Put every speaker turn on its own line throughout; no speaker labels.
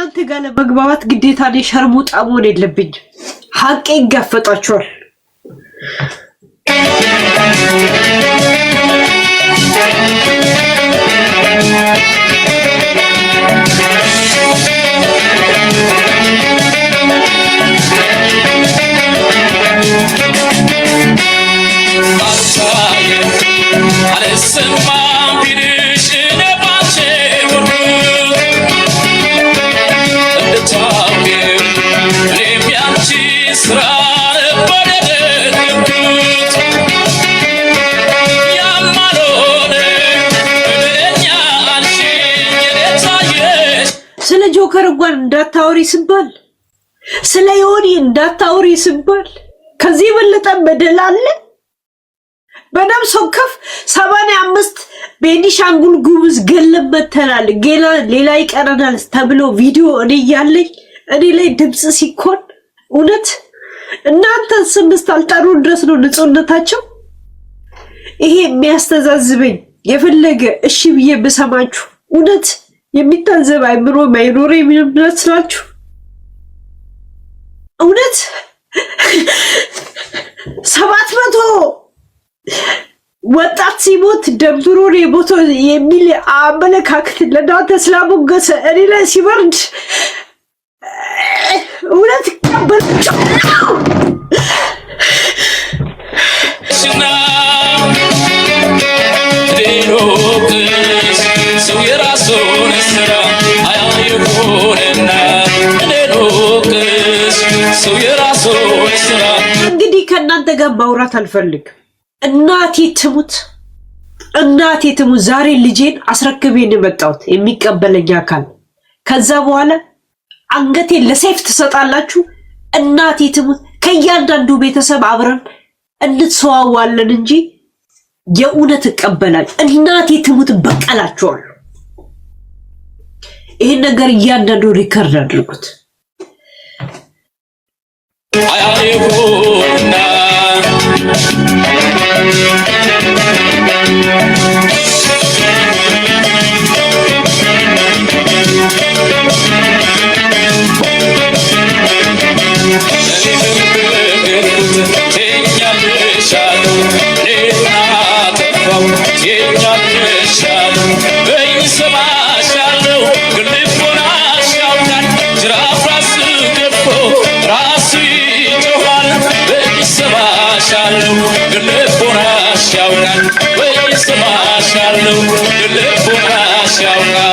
እናንተ ጋር ለመግባባት ግዴታ እኔ ሸርሙጣ መሆን የለብኝም። ሀቄ ይጋፈጣችኋል። ስለ ጆከር እንኳን እንዳታወሪ ስባል፣ ስለ ዮኒ እንዳታወሪ ስባል ከዚህ የበለጠ በደል አለ? በነፍስ ወከፍ 85 ቤኒሻንጉል ጉሙዝ ገለን መተናል፣ ሌላ ይቀረናል ተብሎ ቪዲዮ እኔ እያለኝ እኔ ላይ ድምፅ ሲኮን እውነት እናንተን ስም እስካልጠሩ ድረስ ነው ንጹህነታቸው። ይሄ የሚያስተዛዝበኝ የፈለገ እሺ ብዬ ብሰማችሁ እውነት የሚታዘብ አይምሮ ማይኖር የሚመስላችሁ እውነት 700 ወጣት ሲሞት ደብሮ የሞተው የሚል አመለካከት ለእናንተ ስላሞገሰ እኔ ላይ ሲበርድ እውነት ቀበላቸው።
ሰው የራሱን ስራ አያይሁንና ሰው የራሱን ስራ።
እንግዲህ ከእናንተ ጋር ማውራት አልፈልግም። እናቴ ትሙት፣ እናቴ ትሙት። ዛሬ ልጄን አስረክቤ ነው የመጣሁት የሚቀበለኝ አካል። ከዛ በኋላ አንገቴን ለሰይፍ ትሰጣላችሁ። እናቴ ትሙት። ከእያንዳንዱ ቤተሰብ አብረን እንተዋዋለን እንጂ የእውነት እቀበላችሁ። እናቴ ትሙት፣ በቀላችኋለሁ። ይህን ነገር እያንዳንዱ record አድርጉት።
አያይሁንና ያውቃል።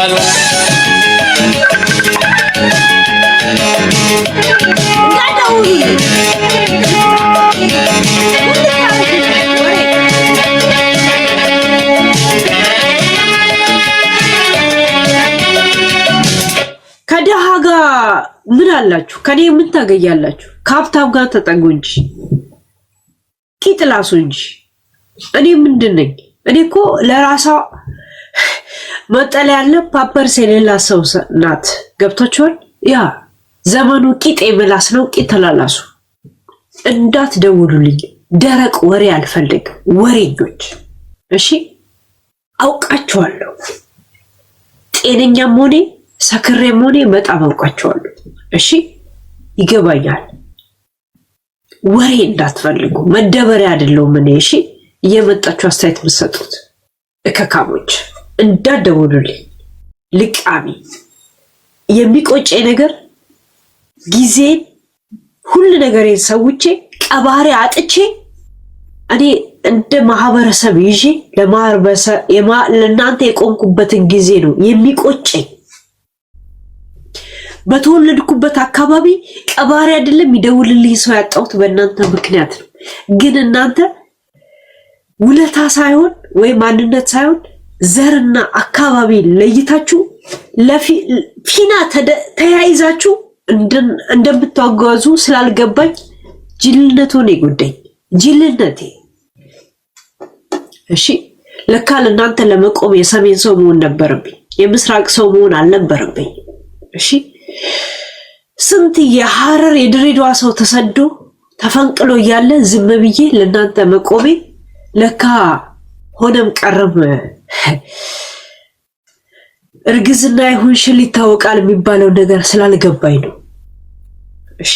ከድሃ ጋር ምን አላችሁ? ከኔ ምን ታገኛላችሁ? ከሀብታም ጋር ተጠጉ እንጂ ቂጥ ላሱ እንጂ። እኔ ምንድን ነኝ? እኔ እኮ ለራሷ መጠለያ ያለ ፓፐርስ የሌላ ሰው ናት። ገብቷችኋል? ያ ዘመኑ ቂጥ የመላስ ነው። ቂጥ ተላላሱ። እንዳትደውሉልኝ፣ ደረቅ ወሬ አልፈልግም። ወሬኞች እሺ፣ አውቃችኋለሁ። ጤነኛም ሆኔ ሰክሬም ሆኔ በጣም አውቃችኋለሁ። እሺ፣ ይገባኛል። ወሬ እንዳትፈልጉ፣ መደበሪያ አይደለሁም እኔ። እሺ፣ እየመጣችሁ አስተያየት የምትሰጡት እከካሞች እንዳትደውሉልኝ። ልቃሚ የሚቆጨኝ ነገር ጊዜን ሁሉ ነገሬን ሰውቼ ቀባሪ አጥቼ እኔ እንደ ማህበረሰብ ይዤ ለእናንተ የቆምኩበትን ጊዜ ነው የሚቆጨኝ። በተወለድኩበት አካባቢ ቀባሪ አይደለም የሚደውልልኝ ሰው ያጣሁት በእናንተ ምክንያት ነው። ግን እናንተ ውለታ ሳይሆን ወይም ማንነት ሳይሆን ዘርና አካባቢ ለይታችሁ ፊና ተያይዛችሁ እንደምታጓዙ ስላልገባኝ ጅልነቱ ነው የጎዳኝ። ጅልነቴ። እሺ ለካ ለእናንተ ለመቆም የሰሜን ሰው መሆን ነበረብኝ፣ የምስራቅ ሰው መሆን አልነበረብኝ። እሺ ስንት የሐረር የድሬዳዋ ሰው ተሰዶ ተፈንቅሎ እያለ ዝም ብዬ ለእናንተ መቆሜ ለካ ሆነም ቀረም እርግዝና ይሁን ሽል ይታወቃል የሚባለው ነገር ስላልገባኝ ነው። እሺ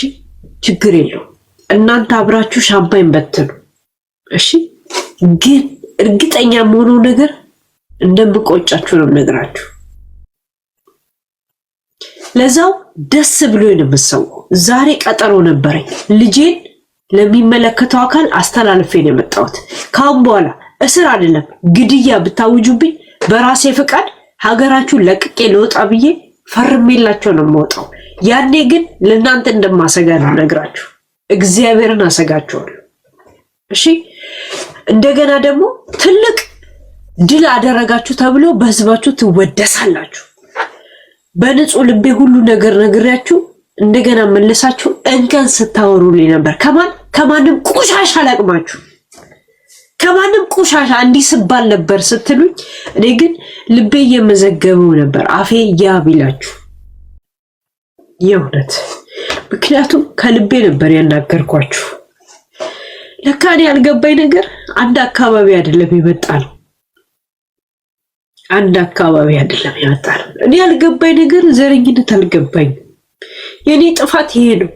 ችግር የለው። እናንተ አብራችሁ ሻምፓኝ በትኑ። እሺ ግን እርግጠኛ መሆኑ ነገር እንደምቆጫችሁ ነው የምነግራችሁ። ለዛው ደስ ብሎ ነው የምሰዋው። ዛሬ ቀጠሮ ነበረኝ። ልጄን ለሚመለከተው አካል አስተላልፌ ነው የመጣሁት። ካሁን በኋላ እስር አይደለም ግድያ ብታውጁብኝ በራሴ ፈቃድ ሀገራችሁን ለቅቄ ለወጣ ብዬ ፈርሜላቸው ነው የምወጣው። ያኔ ግን ለእናንተ እንደማሰጋ ነው ነግራችሁ። እግዚአብሔርን አሰጋችኋለሁ። እሺ እንደገና ደግሞ ትልቅ ድል አደረጋችሁ ተብሎ በህዝባችሁ ትወደሳላችሁ። በንጹህ ልቤ ሁሉ ነገር ነግሬያችሁ እንደገና መለሳችሁ እንከን ስታወሩልኝ ነበር። ከማን ከማንም ቆሻሻ አላቅማችሁ ከማንም ቆሻሻ እንዲህ ስባል ነበር ስትሉኝ፣ እኔ ግን ልቤ እየመዘገበው ነበር አፌ ያ ቢላችሁ የእውነት ምክንያቱም ከልቤ ነበር ያናገርኳችሁ። ለካ እኔ ያልገባኝ ነገር አንድ አካባቢ አይደለም የመጣ ነው። አንድ አካባቢ አይደለም የመጣ ነው። እኔ ያልገባኝ ነገር ዘረኝነት አልገባኝ። የእኔ ጥፋት ይሄ ነው።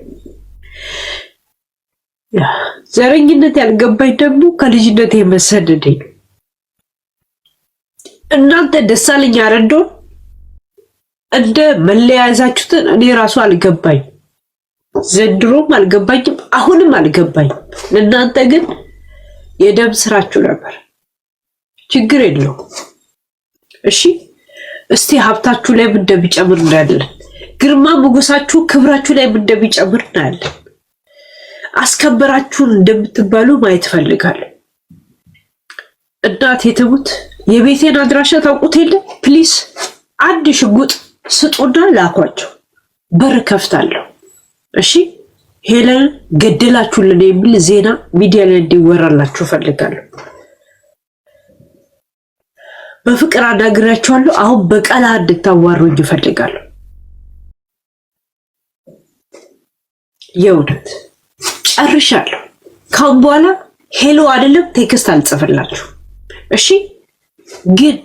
ዘረኝነት ያልገባኝ ደግሞ ከልጅነት የመሰደደኝ ነው። እናንተ ደሳለኝ አረዶን እንደ መለያያዛችሁትን እኔ ራሱ አልገባኝ። ዘንድሮም አልገባኝም፣ አሁንም አልገባኝም። እናንተ ግን የደም ስራችሁ ነበር። ችግር የለውም። እሺ እስቲ ሀብታችሁ ላይ ምን እንደሚጨምር እናያለን። ግርማ ሞገሳችሁ ክብራችሁ ላይ ምን እንደሚጨምር እናያለን። አስከበራችሁን እንደምትባሉ ማየት እፈልጋለሁ። እናቴ ትሙት የቤቴን አድራሻ ታውቁት የለ please አንድ ሽጉጥ ስጡና ላኳቸው። በር ከፍታለሁ። እሺ ሄለን ገደላችሁልን የሚል ዜና ሚዲያ ላይ እንዲወራላችሁ እፈልጋለሁ። በፍቅር አናግራችኋለሁ። አሁን በቀላ እንድታዋሩኝ እፈልጋለሁ። የእውነት ጨርሻለሁ። ካሁን በኋላ hello አይደለም text አልጽፍላችሁ። እሺ ግን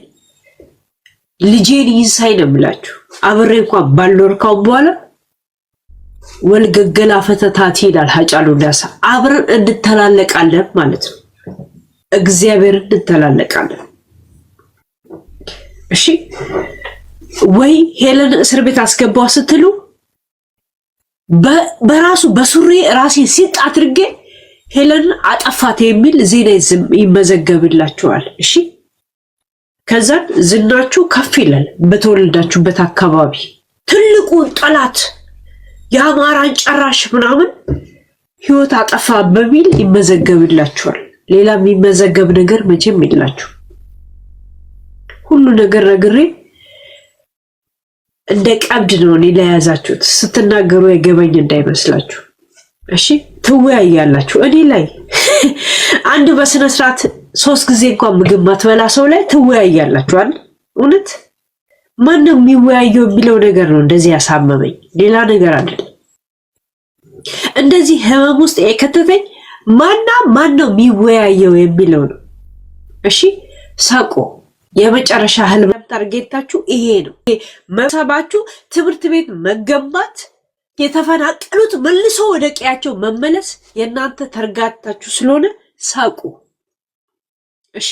ልጄን ይንሳይ ነው የምላችሁ። አብሬ እንኳን ባልኖር ካሁን በኋላ ወልገገላ ፈተታት ይላል ሀጫሉ ሁንዴሳ። አብረን እንተላለቃለን ማለት ነው። እግዚአብሔር እንተላለቃለን። እሺ ወይ ሄለን እስር ቤት አስገባዋ ስትሉ በራሱ በሱሪ ራሴን ሲጥ አድርጌ ሄለንን አጠፋት የሚል ዜና ይመዘገብላችኋል። እሺ ከዛን ዝናችሁ ከፍ ይላል። በተወለዳችሁበት አካባቢ ትልቁን ጠላት የአማራን ጨራሽ ምናምን ህይወት አጠፋ በሚል ይመዘገብላችኋል። ሌላ የሚመዘገብ ነገር መቼም የላችሁ። ሁሉ ነገር ነግሬ እንደ ቀብድ ነው እኔ ለያዛችሁት። ስትናገሩ የገበኝ እንዳይመስላችሁ እሺ። ትወያያላችሁ እኔ ላይ አንድ በስነ ስርዓት 3 ጊዜ እንኳን ምግብ ማትበላ ሰው ላይ ትወያያላችሁ አይደል? እውነት ማነው የሚወያየው የሚለው ነገር ነው እንደዚህ ያሳመመኝ፣ ሌላ ነገር አይደለም። እንደዚህ ህመም ውስጥ የከተተኝ ማና ማን ነው የሚወያየው የሚለው ነው። እሺ ሳቆ የመጨረሻ ህልም ታርጌታችሁ ይሄ ነው። መሰባችሁ ትምህርት ቤት መገንባት፣ የተፈናቀሉት መልሶ ወደ ቀያቸው መመለስ የእናንተ ተርጋታችሁ ስለሆነ ሳቁ። እሺ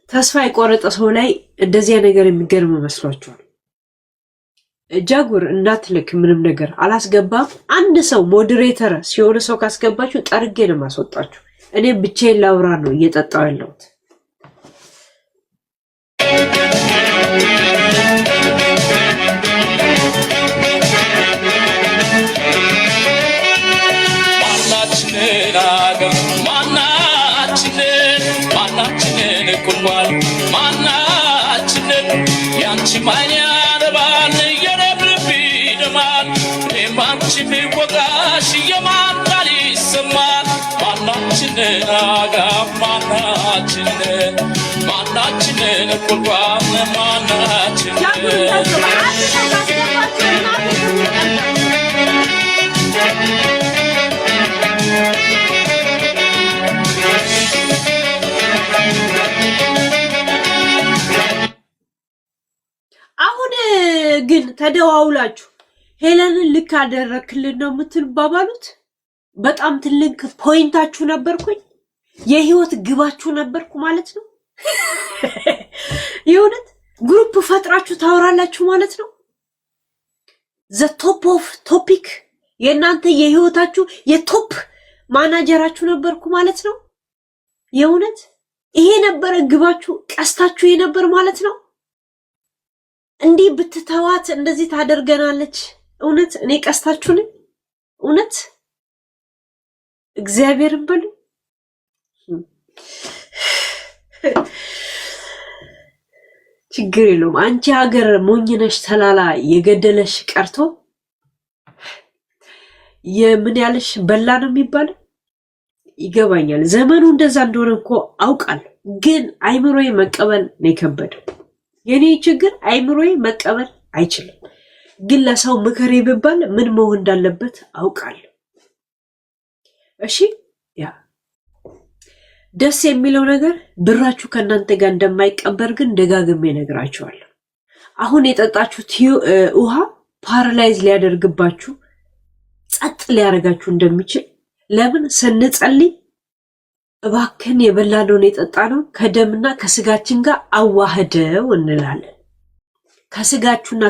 ተስፋ የቆረጠ ሰው ላይ እንደዚያ ነገር የሚገርም መስሏችኋል? ጃጉር እንዳትልክ ምንም ነገር አላስገባም። አንድ ሰው moderator ሲሆን ሰው ካስገባችሁ ጠርጌ ነው የማስወጣችሁ። እኔ ብቻዬን ላውራ ነው እየጠጣሁ ያለሁት።
ማናችንን አገር ማናችንን ማናችንን ቁልቋል ማናችንን ያንቺ ማን ያነባል የኔም ልብ ይደማል እኔም አንቺ ቢወጋሽ የማን ቃል ይሰማል ማናችንን አገር ማናችንን ማናችንን ቁልቋል
ጃጉር
ማናችንን
እንዳትገባ አንድ ሰው ካስገባችሁ እናቴ ትሙት። አሁን ግን ተደዋውላችሁ ሄለንን ልክ አደረክልን ነው የምትባባሉት። በጣም ትልቅ point ኣችሁ ነበርኩኝ፣ የህይወት ግባችሁ ነበርኩ ማለት ነው። የእውነት group ፈጥራችሁ ታወራላችሁ ማለት ነው። The top of topic የእናንተ የህይወታችሁ የ top manager ኣችሁ ነበርኩ ማለት ነው። የእውነት ይሄ ነበረ ግባችሁ፣ ቀስታችሁ የነበር ማለት ነው። እንዲህ ብትተዋት እንደዚህ ታደርገናለች። እውነት እኔ ቀስታችሁ ነኝ? እውነት እግዚአብሔርን በሉ። ችግር የለውም። አንቺ ሀገር ሞኝነሽ ተላላ የገደለሽ ቀርቶ የምን ያለሽ በላ ነው የሚባለው። ይገባኛል። ዘመኑ እንደዛ እንደሆነ እኮ አውቃለሁ። ግን አይምሮዬ መቀበል ነው የከበደው። የኔ ችግር አይምሮዬ መቀበል አይችልም። ግን ለሰው ምከሬ ብባል ምን መሆን እንዳለበት አውቃለሁ። እሺ፣ ያ ደስ የሚለው ነገር ብራችሁ ከእናንተ ጋር እንደማይቀበር ግን ደጋግሜ እነግራችኋለሁ። አሁን የጠጣችሁት ውሃ paralyze ሊያደርግባችሁ፣ ጸጥ ሊያደርጋችሁ እንደሚችል፣ ለምን ስንጸልይ እባክን የበላነውን የጠጣነው ከደምና ከስጋችን ጋር አዋህደው እንላለን። ከስጋችሁና